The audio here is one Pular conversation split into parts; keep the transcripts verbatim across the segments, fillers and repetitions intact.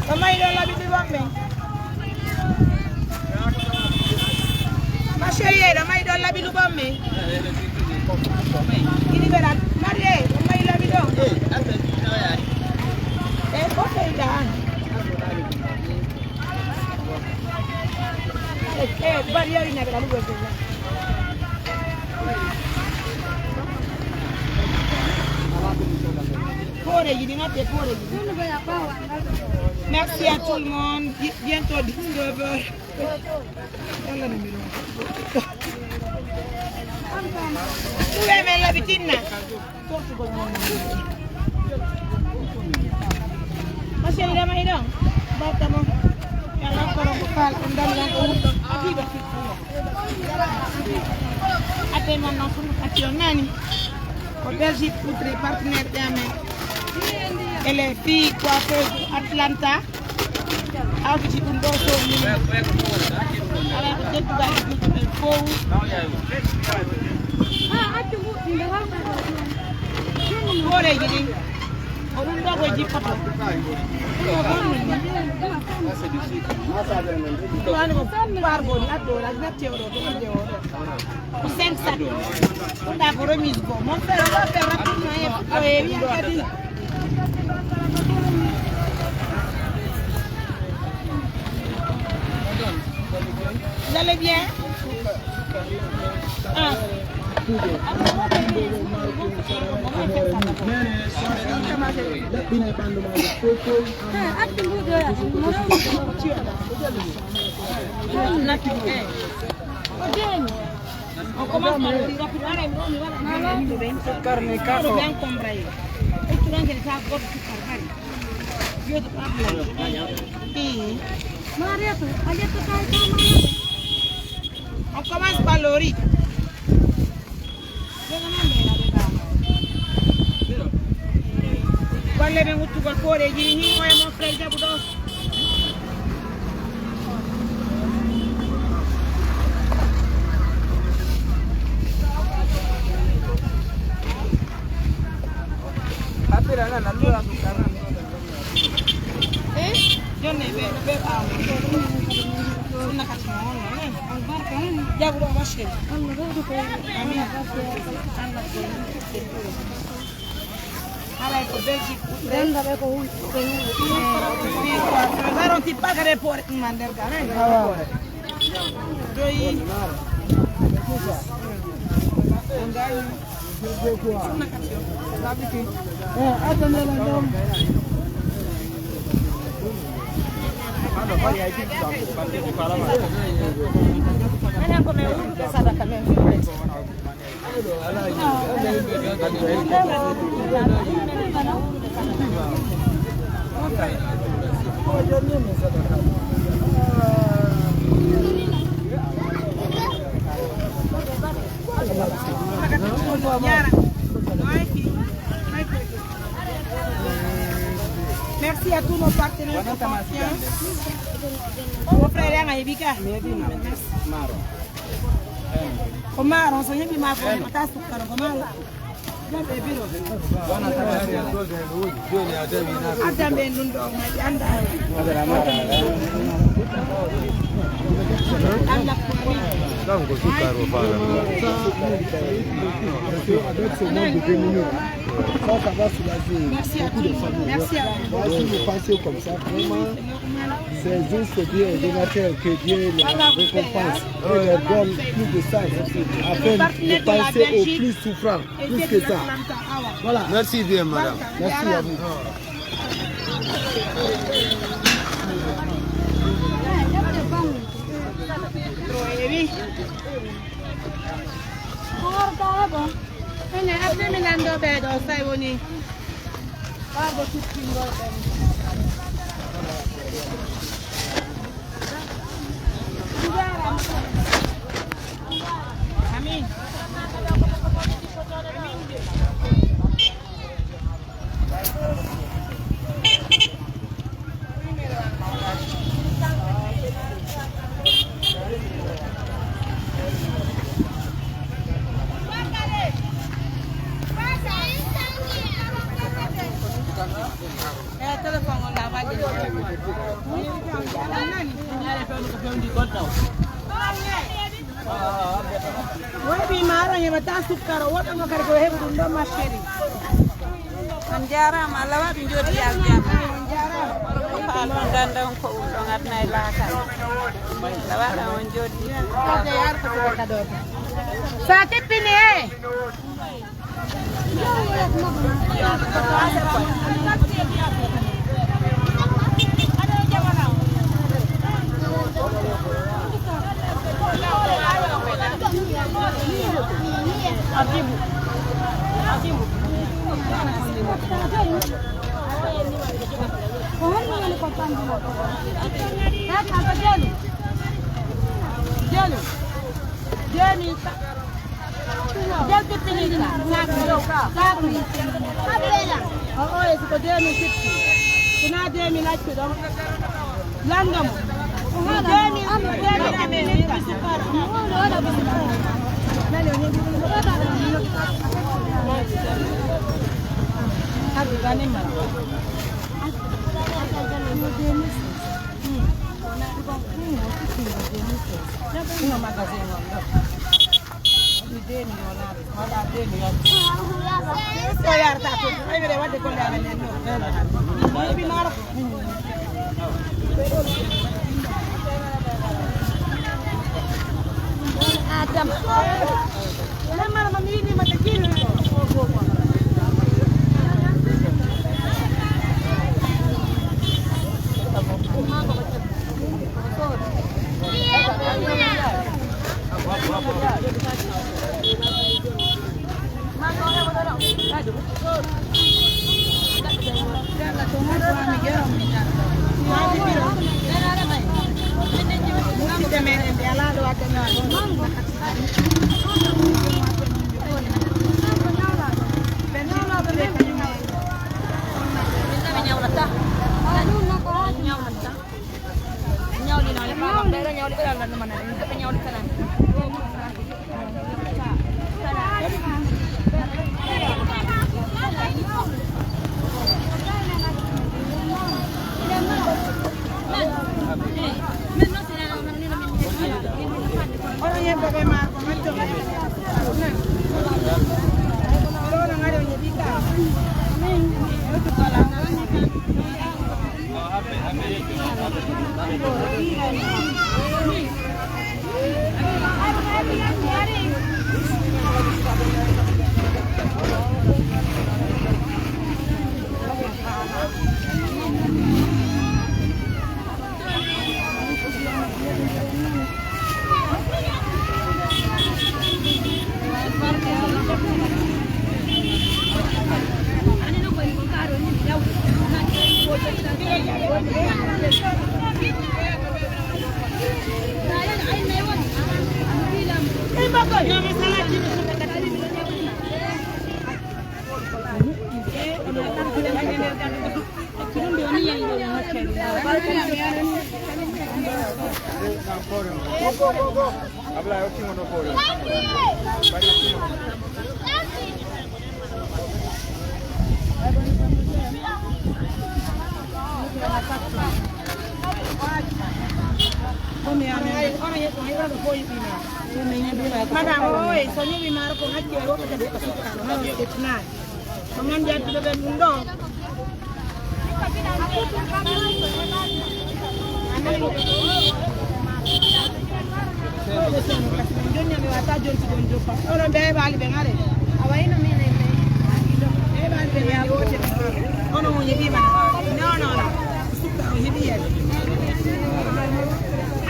Ɗo mayi ɗon laɓi ɗiɗon men. Ma chérie, ɗo mayi ɗon laɓi ɗiɗon men. Ini ɓe ɗan. Marie, ɗo mayi laɓi ɗon. E ko feyda an. Eh, eh, bari yari na ɓe ɗan ɗo feyda. Pooreeji ɗin, atte pooreeji ɗin. Merci à tout le monde. Bi-, bientôt dix-neuf heures. Yalla no mi ɗon. Ɗume men laɓi tinna? Tortugol mon. Monsieur, ina ma hiɗon? Barka mon. Yalla koron ko faal, on dali on ko wurɗon. Adiba. Atte man non fuu kati on nani. Ko Belgique Poudre partenaire ɓe amen. E les filles coiffeuses Atlanta. Hawti ɗum ɗo so min. Ala ko teddugal e juuɗe men fow. Hooreeji ɗin. Ko ɗum ɗo ko jippoto. Ɗum o gonɗum. Ɗum woni ko pargol addo wala natti o ɗo to ɓiɗɗe o ɗo. Ko cinq cents. Ɗum ɗa ko remise ko. Mon frère, on va faire rapidement et, et bien kadi. Vous allez bien? Ah. On commence par le rapide. Sukkar ni kaso. On commence par le riz. Golle men wuttugol pooreeji ɗin, himo e mon frère jaɓu ɗo. Jonne ɓe, ɓe ɓaawo. Sunna kati mo wonno, eh? Albarka, eh? Jaɓu ɗo, ma chérie. Amin. Haray ko Belgique. Ganda ɓe ko hun-, ɓe hun-, eh, ko fii quoi. Baron ti bagare pore man der gar, eh? Awa. Doyi. Enen ko men wuurduɓe sadaka men filmete. Merci à tous nos partenaires de confiance. Mon frère, anga Ibika. Merci. Ko maaron, so heɓi maa ko heɓata sukkara, ko maaron. Addan ɓe ɗum ɗo, ma ɓe annda. Allah ko amin. Avec ce manque de deux minutes, ça, ça va soulager beaucoup de familles. Merci à vous. Moi, si vous pensez comme ça, vraiment, c'est juste Dieu, le donateur, que Dieu les récompense et leur donne plus de ça, afin de penser aux plus souffrants, plus que ça. Voilà. Merci bien, madame. Merci à vous. Ene arde mi lanndo ɓee ɗoo, say woni. Amin. Eh, téléphone on la wande. Woni ɓii maaro heɓata sukkaro, woɗɗo ngo kadi ko heɓi ɗum ɗon ma chérie. On jaaraama, Allah waɗu njoodi e aljanna. On jaaraama. Ko faalɗon ganda on ko ɗum ɗon aduna e laakara. Allah waɗa on njoodi. Sa tippini e. Jeli, jeli, jeli. Jel pippini ka, saaku, saaku. O, o, e siko deux mille sippi. Sina deux mille accu ɗon. Langa mo. Deux mille, deux mille accu ɗon. Nani o ñindi ɗum? Hadi gani ma. Hmm. Hmm, o sippi deux mille six. Ɗum magasin on ɗo. Ko yarata ko. Ay, mbiɗa waɗde golle amen en ɗo. Ɗi maaro. Adama. Lamar ma mi yiɗi ma te kiri. Onon yimɓe ɓe maa ko majjo. Ɗo no ngari o yeɗi ka. Madame, oye, so ñiwi maaro ko hacci e woɓɓe kadi ko sukkano, hono settinani. Ko non yaltude ɓen ɗum ɗo. Jonni mi wata jonti ɗon joppa. Onon ɓe heɓali ɓe ngare. A wayno min e men. Ɓe heɓali ɓe ngare wote. Onon on heɓima. Non, non, non. Sukka on heɓi yari.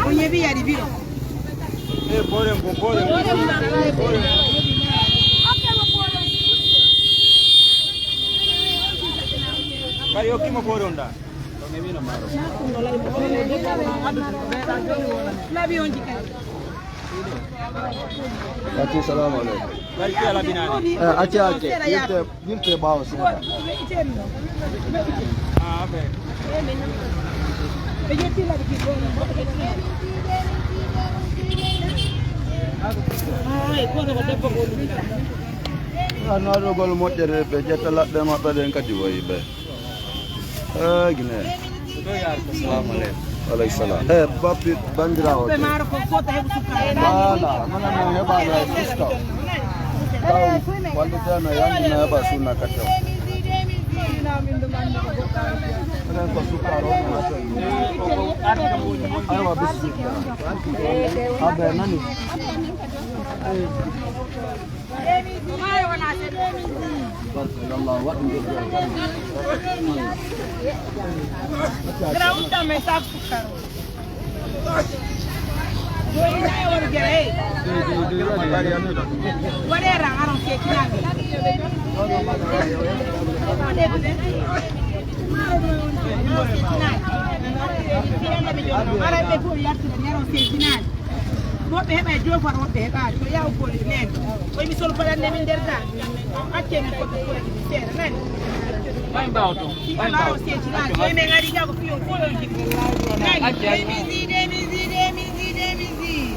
On heɓi yari biro. Eh, pooren ko, pooren ko, pooren ko. Bari hokkima poore on da. Nabi on jikay. Fati, salamu aleykum. Bari ki ala binaani. Eh, acca, acca. Yirte, yirte ɓaawo seeɗa. Ah, ok. Ay, kono ko debbo ko ɗum. Ah, naatugol moƴƴere, ɓe ƴetta laɓɓe maɓɓe ɗen kadi woyi ɓe. Eh, Gine. Salamu aleykum. Wa aleykum salam. Eh, bappi, banndiraawo. Ɓe maaro ko fota heɓu sukkara. Voilà, mana no heɓaano e fuska. Taw, walliteno, yandi no heɓa sunna kadi o. Enen ko sukkara o. Aywa, bisimilla. Abe nani? Waɗee ran aron seekinaade. Aray ɓe fof yartude aron seekinaade. Woɓɓe heɓa e joofar, woɓɓe heɓaani. Ko yaw koli neen. Koye mi sol paɗanne min nder daa. Accee mi fotto koli mi seeɗa nani. Ɓay mbaaw to. Si ɓay alaa mbaaw o to. Seetinaa. Accee. Koye men ari jago fiyo foyo jikko. Nani. Accee. Koye mi zii, de mi zii, de mi zii, de mi zii.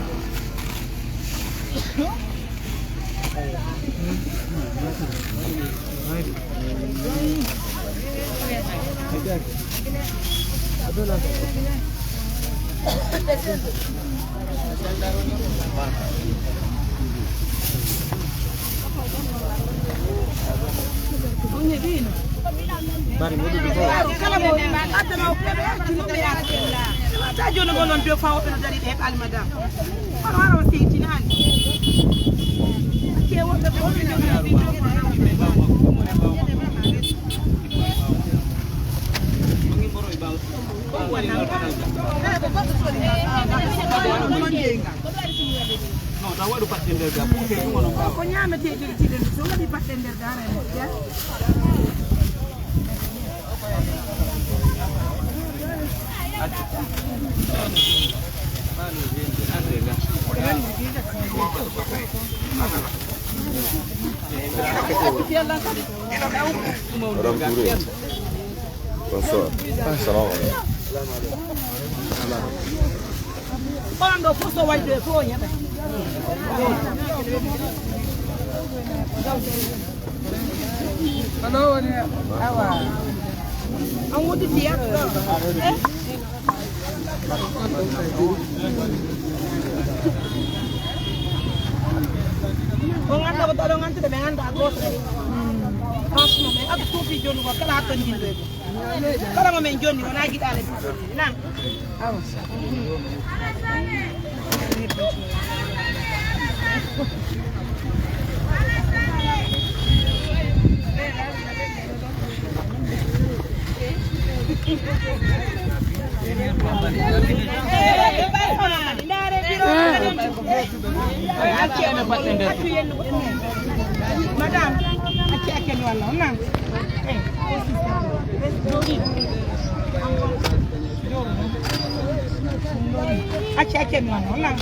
Kala mo attana o ɓe ɓe artino ɓe yaara kella. Ata jooni ko non deux fois woɓɓe no dari ɓe heɓaali madame. Kono hara o seytinaani. Ke woɓɓe ko woɓɓe jooni no fi deux fois. Ko ñaametee jogi tiɗen, so waɗi baɗɗen nder gaara e moƴƴa. Madame Touré. Bonsoir. Assalamu alaikum. Kono ɗo fof so wayde fof o heɓat. Kono woni awa. On woni fiya. On annda ko ɗoɗon anndude ɓe annda gooto. Franchement, mais adu tuufi jooni ko kala hatton jilloyde. Kala mo men jonni, wonaa giɗaale ɗum jonni. Nan. Madame, acce, acce, non, non, non. Eh, eh, sister. Acce, acce, non, non, non.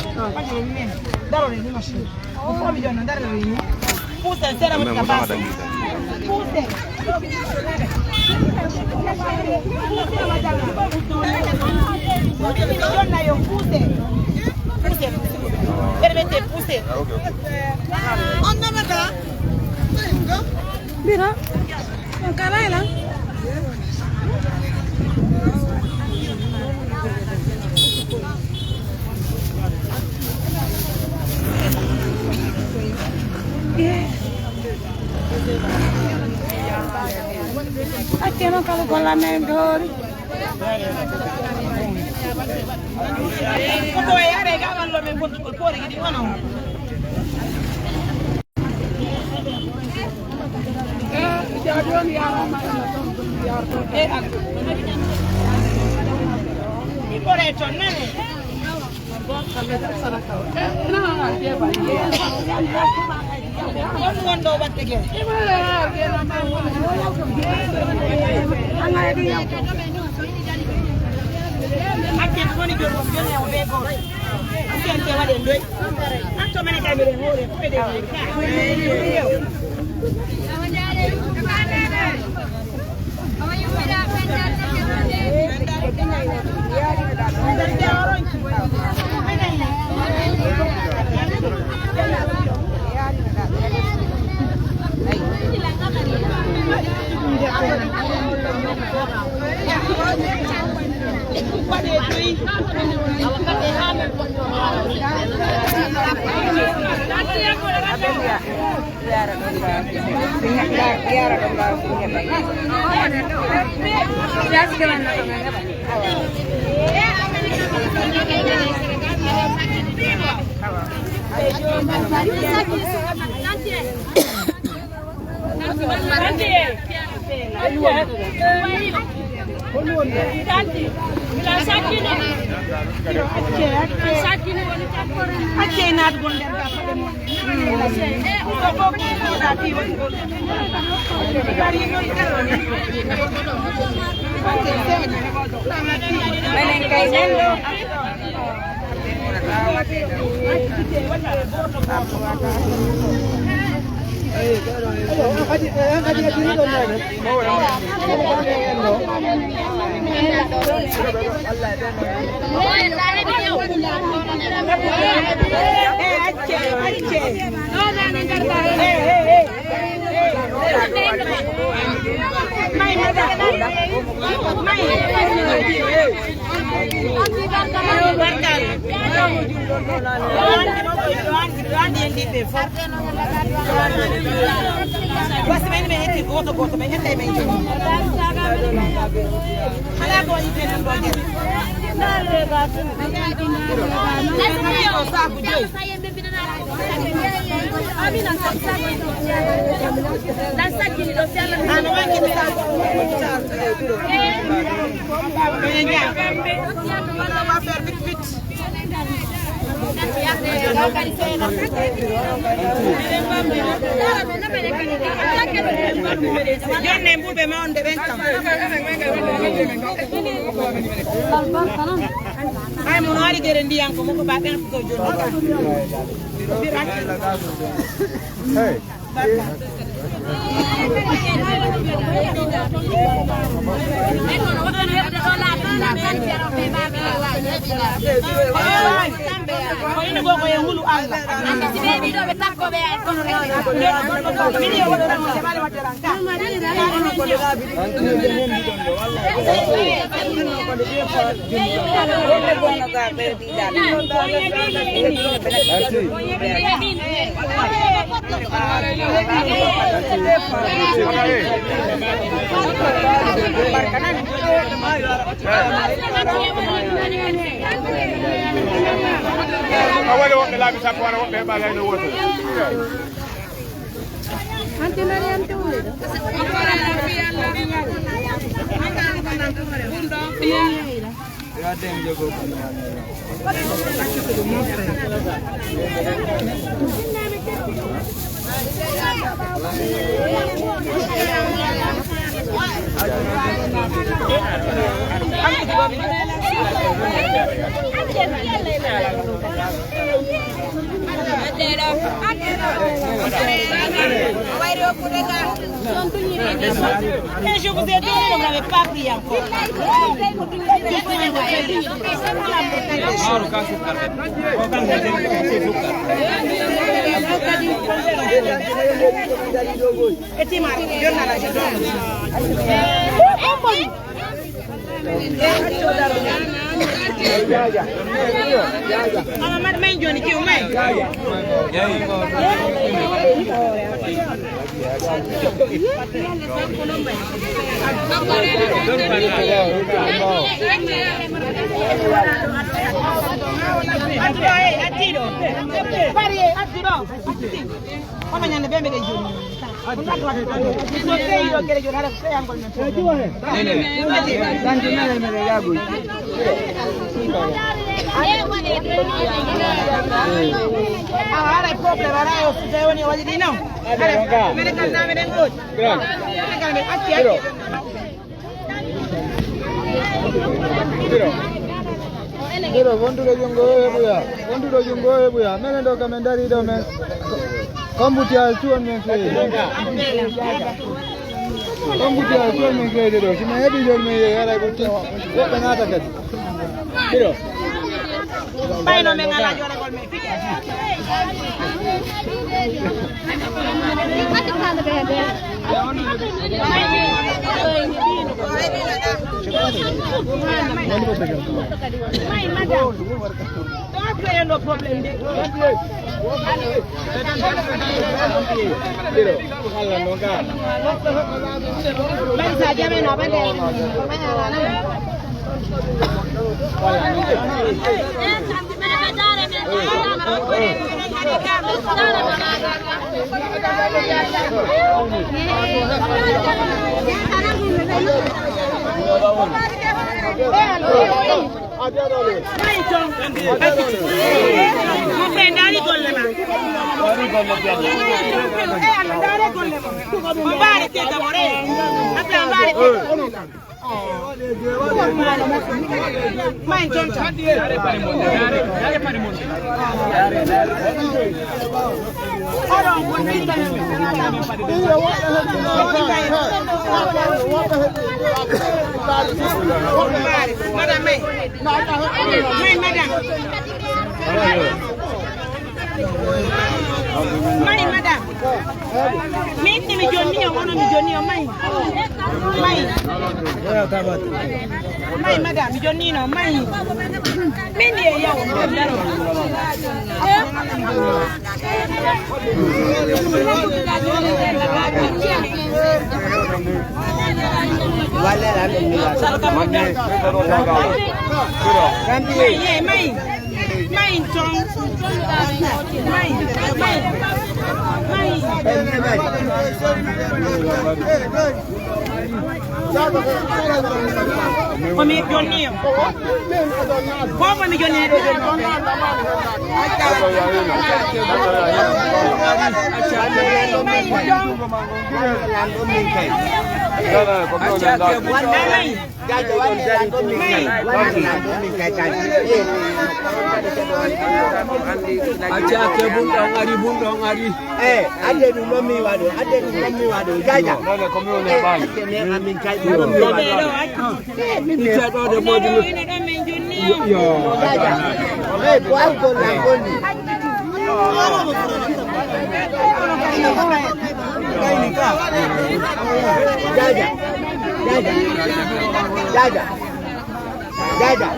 Daro le ni machine. Ko fomi jonna, daro le ni. Puusen, sera mo ka base. Puusen. Jonna yo, puusen. Puusen, puusen. Permettez, puusen. On nana ka? Mira, on karay la. Akkeno kala golla men doori. Ko to e are ga wallo men ko ko re gidi wono. Atten woni jom, jom e o ɓe goo. Atten te waɗen doy. Atto mene kay mbiɗen hoore ko ede. Accee naatugol nder gaffa ɗe mon. Menen kay nen ɗo. Basi men men hetti gooto gooto, men hetti men jooni. Alaa ko waɗi tenen ɗo nder. Saaku joyi. Ano wankini saaku. Oye ñaa. On va faire vite vite. Jonne mbuɓe ma on de ɓen kam. Ay, mo no ari gere ndiyan ko mo ko ba ɓen ko joni. Hey. Ko ina go ko e hulu Allah. Min yo waɗu ɗum, A wala woɓɓe laabi sappo, wala woɓɓe heɓaali hay no wootere. Et je vous ai donné, vous n'avez pas pris encore. Et tu m'as donné la. Ala mat may joni kiw may. Adduɗo, eh, adduɗo. Bari, eh, adduɗo. Kono ñande ɓe mbeɗe joni. Ko ngaddu waɗde ɗon. So tawi yo gere joni, haɗa ko seyangol men fof. Nene. Nene. Nene. Awa, haɗa e problème, haɗa e o futa woni o waɗi ɗi non. Haɗa, mene kam na meɗen gooti. Mene kam men acci, acci. Biro, biro, wonduɗo junngo o heɓuya. Wonduɗo junngo o heɓuya. Menen ɗo ka men dari ɗo men. Kombutiya suwon men feere. Kombutiya suwon men feere ɗo. Si men heɓi jol men yehi, haray ko tin. Woɓɓe naata kadi. Biro. Ɓayno men alaa joɗagol men fii. May, madame. Don't create no problem de. Bari sa jame na bande. Mo ɓe ndaari golle ma. Eh, Allah, ndaare golle ma. Mo mbaare ke gabore. Abla mbaare ke. May jonta. Oɗon wonɓe tawi. Madame, may. May, madame. May, madame. Min ni mi jonni on, onon mi jonni on, may. May. May, madame, mi jonni no, may. Min ni e yaw. May, may, may. May ton. May, may, may. Ko mi jonni yo. Ko mo mi jonni yo. May. Acca ke bun ɗon ari, bun ɗon ari. Eh, adde ɗum ɗon mi waɗo, adde ɗum ɗon mi waɗo. Jaja. Nana ko mi woni e ɓaali. Acce ne amin kay ɗum ɗon mi waɗo. Eh, min ne. Ita ɗo de bodi. Yo. Jaja. Eh, ko an golla gonni. Jaja. Jaja. Jaja. Jaja.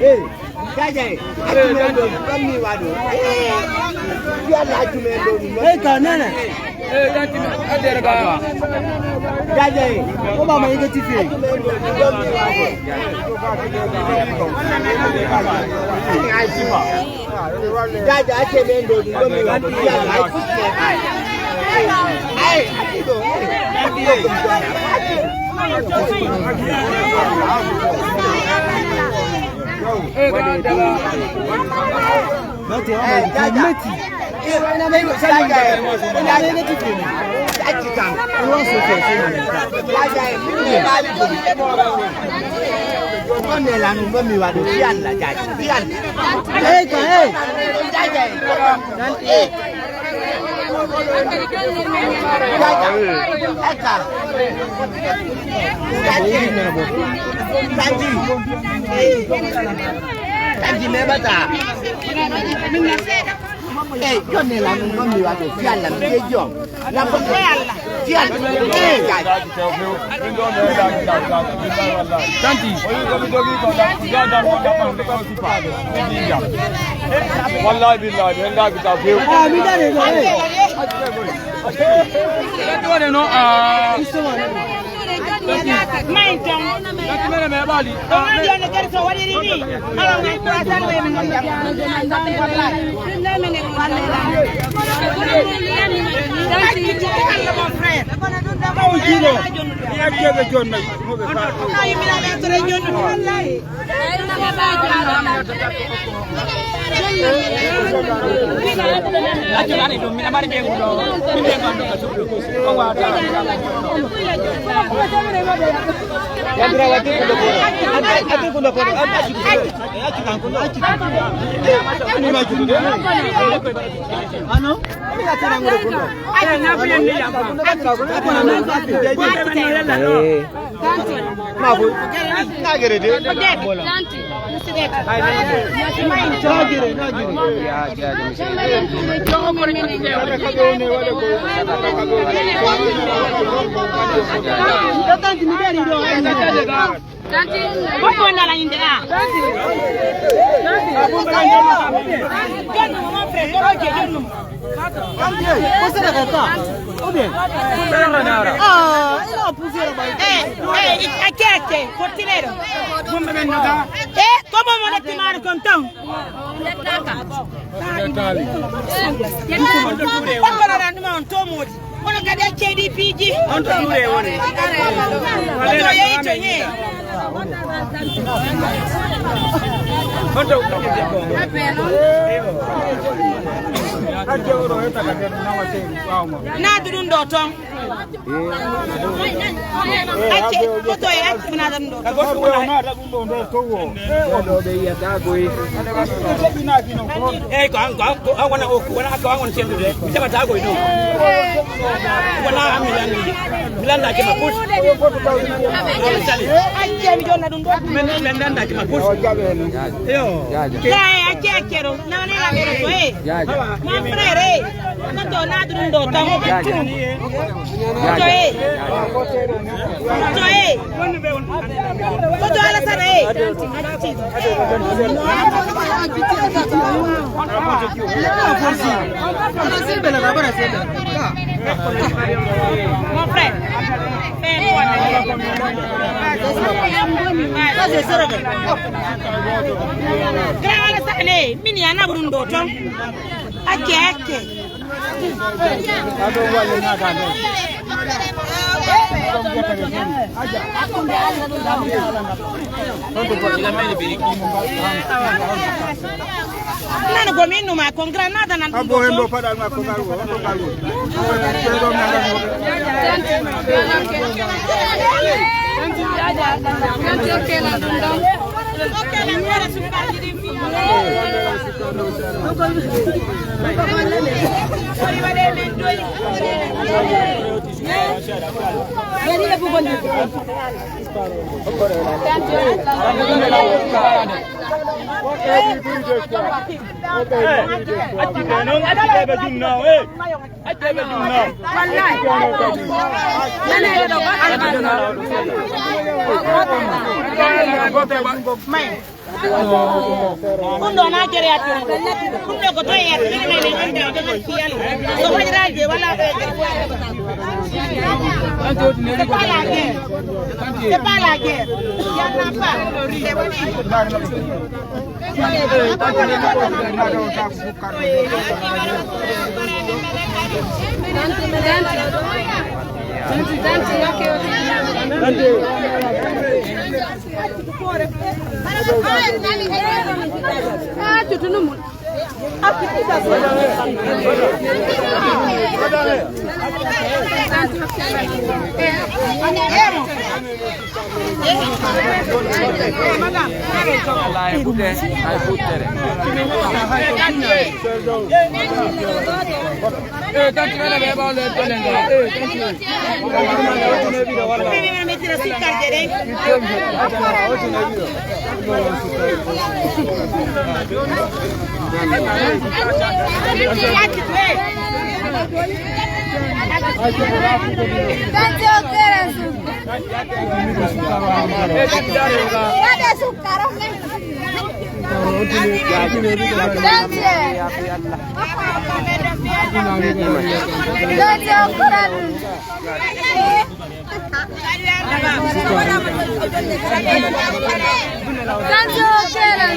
Eh, Jaja, eh. Accu men ɗo, ɗon mi waɗo. Eh, yo Allah accu men ɗo, ɗum ɗon. Hey, ka nana. Eh, tanti, adere ba. Jaja, eh. Ko ba ma yiga tifi. Accu men ɗo, ɗum ɗon mi waɗo. Ay, ay, ay. Jaja, acce men ɗo, ɗum ɗon mi waɗo. Yo Allah accu men. Ay, ay, accu ɗo. Tanti, tanti, me bata. Eh, jonne la, non mi vado, fialla, mi je jo. La bo-, fialla. Eh, dai. Tanti. Wallahi billahi, en da kita few. Ah, mi dare, dare. Tanti wone no, ah. May ton. Tanti mere me bali. Ɗon anndi on no gari so waɗiri ni. Awa, may ko a tan may min on jam. Wallahi. Tanti. Allah, mon frère. Kaw jino. Ni accede jonna. Mo ɓe fa. Ay, mi na le tore jonna. Wallahi. Tanti, pourquoi on a la inde là? Jonno mo, mon frère, mon roge, jonno mo. Ko sere ko ka? Ou bien? Ah, il a poussé là-bas. Eh, eh, a keke, portilero. Eh, comment on est mal content? Kono kadi accee ɗi piiji. On to ɗuure woni. Oto yeeyi to yeeyi. On to ɗuure debbo. Naadu ɗum ɗo ton. Acce, foto e acce, ɗum ɗo ton. Ɗo ɓe yiyata goy. Eyi, ko an, ko an, ko an wona o, wona ko an woni sendude. Mi jaɓataa goy ɗum. Wona an mi lanndi. Mi lanndaaki ma pus. Sali. Acce, mi jonna ɗum ɗo. Min, min lanndaaki ma pus. Yo. Eyi, acce, acce ɗo. Nane la ɗo, eh. Mon frère, eh. Foto naadu ɗum ɗo ton. Foto, eh. Foto, eh. Foto Alasana, eh. Mon frère. Grand Alasana, eh. Min ya na ɗum ɗo ton. Acce, acce. Nana ko min numa kon granada nan ɗum ɗo to. Acci ɓe non, acci ɓe ɓe junna o, eh. Acci ɓe junna o. Wallahi. Ɗum ɗo na jere yattude. Ɗum ɗo ko toye yattude. Enen en anndaa o jogal fiyano. So hoƴraaji e wala ɓe. C'est pas la guerre. C'est pas la guerre. Il y en a pas. C'est vrai. Wallahi, butte, ay buttere. Eh, tanti, mene ɓe ɓawle e pelen ɗo. Eh, tanti. Tanti, o kere su. Waɗa sukkaro. Tanti, tanti, o kere. Tanti, o kere.